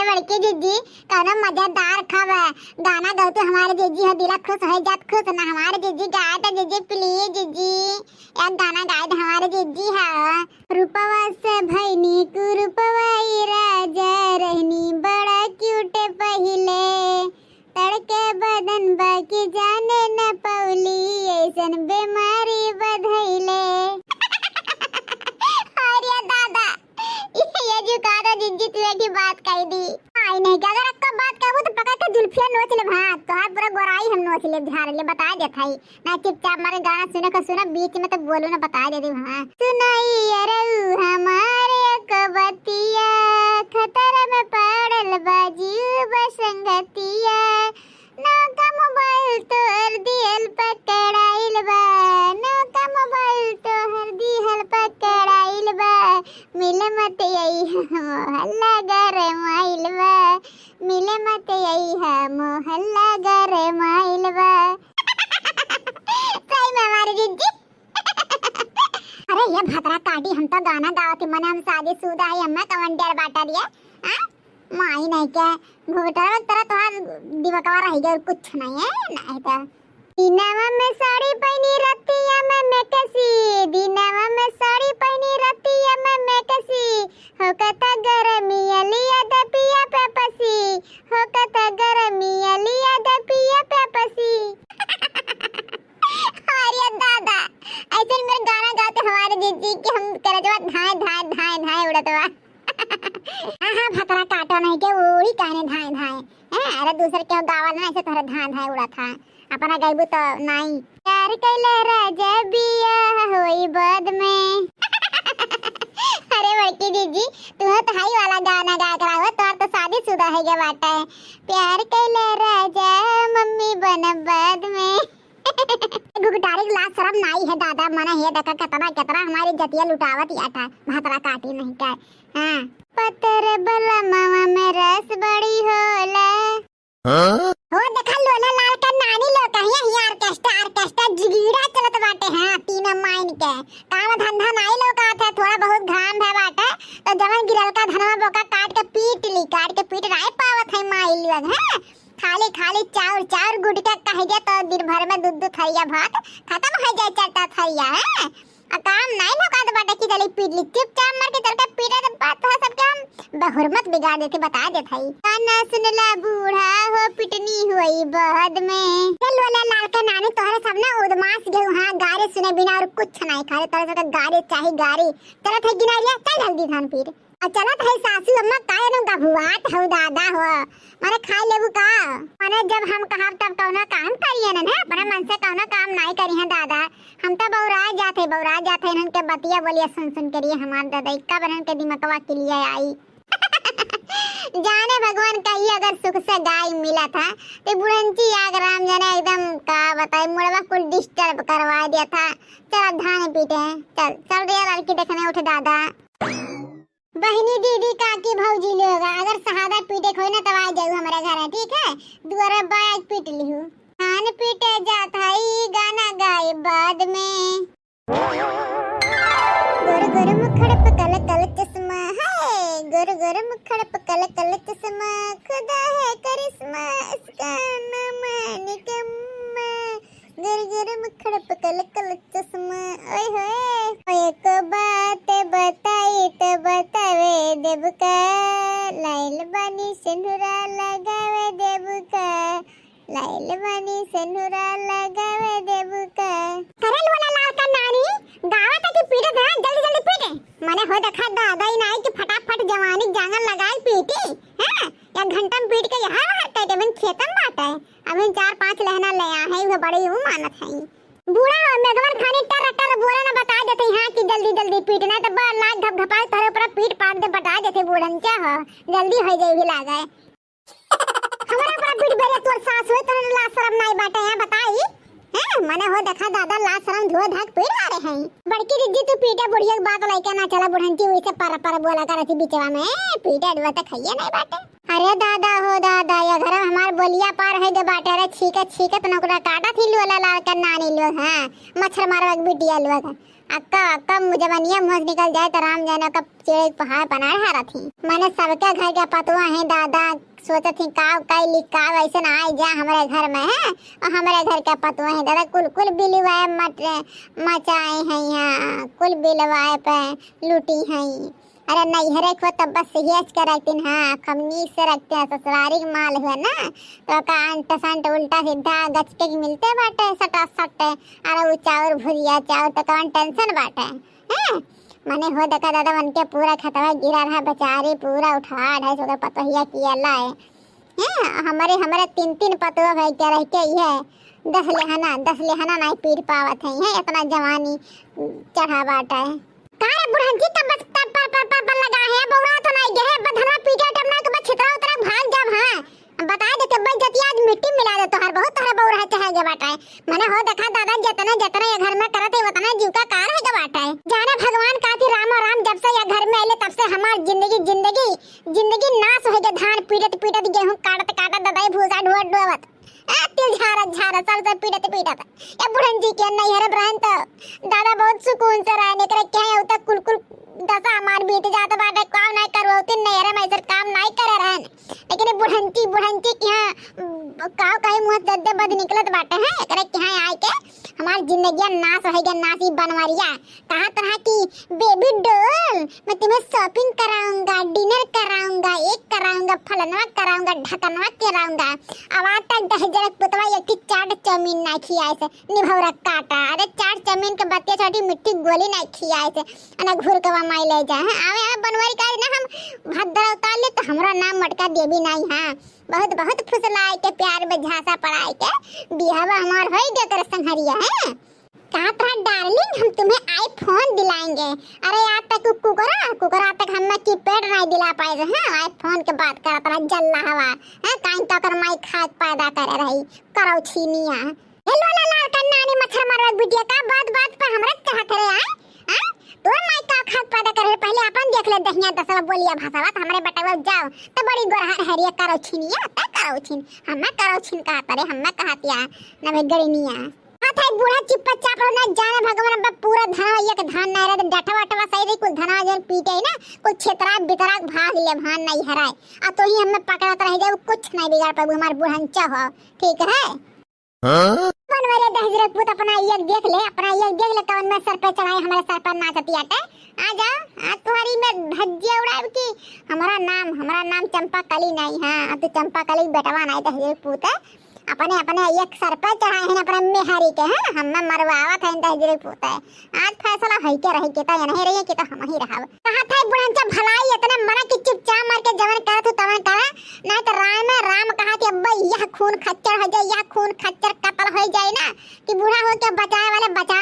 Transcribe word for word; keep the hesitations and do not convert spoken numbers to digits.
बड़की जिज्जी, कौनो मजेदार खबर, गाना गौते हमारे जिज्जी हो, दिला खुश हो जात खुश ना हमारे जिज्जी, गाए तो जिज्जी, please जिज्जी, एक गाना गाए दे हमारे जिज्जी हो। रूपवा से भैनी कुरूपवा ई राजा, रहनी बड़ा cute पहिले, तड़के बदन बाकी जाने न पौली, ऐसन बीमारी बधैले। अरे दादा, ये जो कहा था जिज्जी, तू एक ही बात कह दी। आई नहीं क्या, अगर अक्का बात कहबू तो पकड़ के जुल्फिया नोच ले भाई, तोहार पूरा गोराई हम नोच ले, झाड़ ले, बता देत हई। ना चुपचाप मारे गाना सुने को सुना, बीच में तो बोलू ना, बता देत हई। हाँ, सुनाई अरऊ हमारे को बतिया, खतरा में पड़ल बाजू बसंगतिया। नौका मोबाइल तोहर दिहल पकड़ाइल बा, नौका मोबाइल तोहर दिहल पकड़ाइल बा, मिले मत अइहा मोहल्ला गरमाइल बा, मिले मत अइहा मोहल्ला गरमाइल बा। सही में हमारे जिज्जी। अरे ये भतरा काटी, हम तो गाना गावत ही, मने हम शादीशुदा है, हमें कवन डर बाटा दिया, हाँ? माई नहीं के घुघुटरा तरह तोहार दिमकवा रह गया, कुछ नहीं है, नहीं तो। दिनवा में साड़ी पहनी, रतिया में मेकसी, दिनवा में साड़ी पहनी, रतिया में मेकसी, होकता गरमिया लिया द पिया पेपसी, होकता गरमिया लिया द पिया पेपसी। अरे दादा, ऐसे मेरे गाना गाते हमारे जिज्जी कि हम करजवा धाए, धाए, धाए, धाए उड़त बा। हाँ, हाँ, भतरा काटो नहीं के उड़ी कहने धाए, धाए। हैं, अरे दूसर के गावल ना, ऐसे तोहरे धाए, धाए उड़त है। अपना गइबू तो नाई। प्यार कैले राजा बियाह होई बाद में। अरे बड़की जिज्जी, तू तो हाई वाला गाना गा के रहो, तोर तो शादीशुदा है के बाटे। प्यार कैले राजा मम्मी बनब बाद में। घुघुटारी के लाज शरम नाई है दादा, मने हे देखा केतना, केतना हमारी जतिया लुटावत या था, भतरा काटी नहीं का। हाँ। पतर बलमवा में रस बड़ी होला। हाँ? हो देखा लोला लाल का नानी लो कहिया ही orchestra, orchestra जिगीड़ा चलत बाटे, हाँ, तीनों माइन के। काम धंधा नाई लो का थे, थोड़ा बहुत घाम भय बाटे, तो जवन गिरल का धनवा बोका काट के पीट ली, काट के पीट राय पावत है माई लोग, हाँ? खाली, खाली चाउर, चाउर गुटका कह गया तो दिन भर में दू, दू थरिया भात खत्म हो जाए, चार, चार थरिया, हैं? आ काम नाई भोकात बाटे कि चली पीट ली, चुपचाप मर के चल के पीटे तो बात तो है सबके हम बहुरमत बिगाड़ देते, बता देत हई। गाना सुनला बूढ़ा हो पिटनी हुई बाद में। चल वाला लाल का नानी तोहरे सामने उदमास गए, हाँ गारे सुने बिना और कुछ नहीं खाले, तोहरे सबके गारे चाही गारे। चलत है गिनारिया, चल जल्दी धान पीट। आ चलत है सासू अम्मा, काहे न गभुआत हऊ दादा हो, माने खाई लेबू का? माने जब हम कहब तब कौनो काम करिए न, अपने मन से कौनो काम नाई करी हैं दादा। हम तो बौरा जात है, बौरा जात है, इन्हन के बतिया बोलिया सुन सुन के रहिए हमार दादा, इक्का बरन के दिमकवा के लिए आई। जाने भगवान कहिए अगर सुख से गाय मिला था, तो बुढ़ंची आग राम जाने एकदम का बताए, मुड़वा कुल disturb करवा दिया था। चल अब धान पीटे हैं, चल, चल रे लड़की देखने उठ दादा। बहिनी, दीदी, काकी, भौजी लोग, अगर शहादा पीटे के होई ना, तब आ जाऊ हमारे घर, ठीक है? दुआरा बाय आज पीट लिहू। धान पीटे जात हई, गाना गाए बाद में। गोर गोर मुखड़ पे कल कल चश्मा है, गोर गोर मुखड़ पे कल कल चश्मा, खुदा है करिश्मा, इसका नाम है निकम्मा। गुर गुर मुखड़ पे कल कल चश्मा, ओए होए। ओ एको बात बताई त बतावे देबू का, लाइल बानी सेनुरा लगावे देबू का, लाइल बानी सेनुरा लगावे देबू का। करे लोला लाल का नानी, गावा था कि पीटत है, जल्दी जल्दी पीटे। मने हो देखा दादा ही नाई कि फटाफट जवानी जांगर लगाई पीटी, हैं? या घंटा में पीट के यहाँ बाहर कर दे, अबहिन खेतन बाटे, अबहिन चार पांच लहना ले आ है, उहे बड़े ऊ मानत है। बूढ़ा हो, मेघवन खानी टर टर बोले ना, बता देते हैं कि जल्दी जल्दी पीट, ना तो बड़ लाज घप घपाए तोरे ऊपर पीट पाट दे, बता देते बूढ़न क्या हो, जल्दी हो जाए भी लागे। हमारे ऊपर पीट बेरे तोर सास हो, तोरे लाज शरम नाई बाटे, यहाँ बताई। हैं, मने हो देखा दादा, लाज शरम धोए धाक पीट मारे हैं। बड़की दीदी तू पीटे बुढ़िया के बात लइके ना चला, बुढ़ंती वैसे पर पर बोला करती बिचवा में, पीटे डुआ तो खइए नहीं बाटे। अरे दादा हो दादा, ये घर में हमार बोलिया पार है दे बाटे। अरे छीके छीके तो नौकरा काटा थी लोला लाल का नानी लोग, हाँ, मच्छर मारवा के बिटिया लोग। अक्का, अक्का मुजबनिया मुँह से निकल जाए तो राम जाने कब चिड़ै पहाड़ बनाए हारत ही। माने सबके घर के पतुआ हैं दादा, सोचत ही का कइली का वैसे ना आई जा हमरे घर में है, और हमरे घर के पतुआ हैं दादा कुल कुल बिलवाए मट मचाए हैं यहाँ, कुल बिलवाए पे लूटी हैं। अरे नैहरे को तब बस हेज के रखतीन, हाँ, हम नीक से रखते हैं, ससुरारी के माल हुए ना, तो का अंट संट उल्टा सीधा गचके के मिलते बाटे सटा सट। अरे उ चाउर भुजिया चाउर तो कौन टेंशन बाटे, हैं? मने हो देखा दादा उनके पूरा खतवा गिरा रहा बेचारी, पूरा उठा ढाई सौ के पतोहिया किया लाए, हैं? हमरे हमरे तीन तीन पतोह भाई के रह के ये दस लेहना दस लेहना नहीं पीट पावत है, हैं? इतना जवानी चढ़ा बाटे। का रे बुढ़ंची, तब बस तब पर, पर, पर, पर लगा है, बौरा तो नहीं गए, बस धनवा पीटे टमना के बस छितरा उतरा भाग जाब, हाँ। बता दे, तब जतिया आज मिट्टी मिला दे तोहर, बहुत तोहरा बौरा चढ़ा गया बाटा है। मने हो देखा दादा, जितने, जितने ये घर में करत है, उतने जीव का कार है के बाटा है। जाने भगवान का थी रामो राम, जब से ये घर में आइले, तब से हमार जिंदगी, जिंदगी, जिंदगी नाश हो गया। धान पीटत, पीटत, गेहूं काटत, काटत, ददाई भूसा ढोवत, ढोवत। ए, तिल झारत, झारत, सर से पीटत, पीटत। ए, बुढ़न जी के नैहर में रहन तो दादा बहुत सुकून से रहन। एकरे क्या है, उतना कुल, कुल दशा हमार बीत जात बाटे, काम नहीं करवती, नैहर में ऐसे काम नहीं करे रहन। लेकिन ये बुढ़ंती, बुढ़ंती के यहाँ, उम, काव कहे मुँह से दद्दे बद निकलत बाटे हैं, एकरे के यहाँ आए के हमार जिंदगिया नाश हो गया, नाश ही बनवरिया। कहा तरह की बेबी डॉल, मैं तुम्हें शॉपिंग कराऊंगा, डिनर कराऊंगा, एक कराऊंगा, फलनवा कराऊंगा, ढकनवा कराऊंगा। अब आज तक दहिजरक पुतवा एक ठे चाट चाउमीन ना खियाए से, निभौरा काटा। अरे चाट चाउमीन के बतिया छोटी, मिट्टी गोली ना खियाए से, अना घूर के वहाँ माई ले जाए। हैं, आवे, आवे बनवारी का ना हम भात दरा उतार ले तो हमरा नाम मटका देवी नहीं है। बहुत, बहुत फुसलाए के प्यार में झांसा पड़ाए के बियाहवा हमार होई गया कर संहरिया है। कहा था डार्लिंग, हम तुम्हें आईफोन दिलाएंगे। अरे आज तक कु-, कुकरा, कुकरा आज तक हमें कीपैड नहीं दिला पाए थे, हाँ, आईफोन के बात करत रहा जल्ला हवा, हाँ, काइन तो कर माई खाद पैदा करे रही, करौ छीनिया। हे लोला लाल का नानी मच्छर मारवा बिटिया, का बात बात पर हमरा कहत रहे, आए? हाँ? तोर माई का खाद पैदा करे, पहले अपन देख ले दहिया दसवा बोलिया भाषावा, तो हमरे बेटवा जाओ, तो बड़ी गोरहर हरिया करौ छीनिया, तो करौ छीन, हमें करौ छीन कहत रहे, हमें कहतिया, ना भाई गरीनिया। हाथ है बूढ़ा चिप्पा चाप रहो ना, जाने भगवान अब पूरा धनवा एक धान नहीं रहे, तो डटवा वटवा सही रही, कुल धनवा जन पीटे है ना, कुल छेतरा बितरा भाग ले, भान नहीं हराए। आ तो ही हमें पकड़त रह जाए, कुछ नहीं बिगाड़ पाबू, हमार बुढ़ंचा हो, ठीक है? हाँ? कौन वाले दहजरे पूत अपना एक देख ले, अपना एक देख ले, कौन में सर पे चढ़ाए, हमारे सर पर नाचती आटे। आ जाओ, आज तुम्हारी मैं धज्जिया उड़ाए कि हमारा नाम, हमारा नाम चंपा कली नहीं है, आ तू चंपा कली बेटवा नहीं दहजरे पूत है। अपने, अपने एक सर पे चढ़ाए हैं अपने मेहरी के, हैं? हमें मरवावत है दहजरे पूत है। आज फैसला है के रही के तो ये नहीं रही के तो हम ही रहब। कहा था बुढ़ंचा भलाई इतने मना कि चुपचाप मार के जवन करत हो तवन करा, नहीं तो राय में राम कहा कि अब्बा यह खून खच्चर हो जाए, यह खून खच्चर कत्ल हो जाए ना कि बूढ़ा हो के बचाए वाले बचा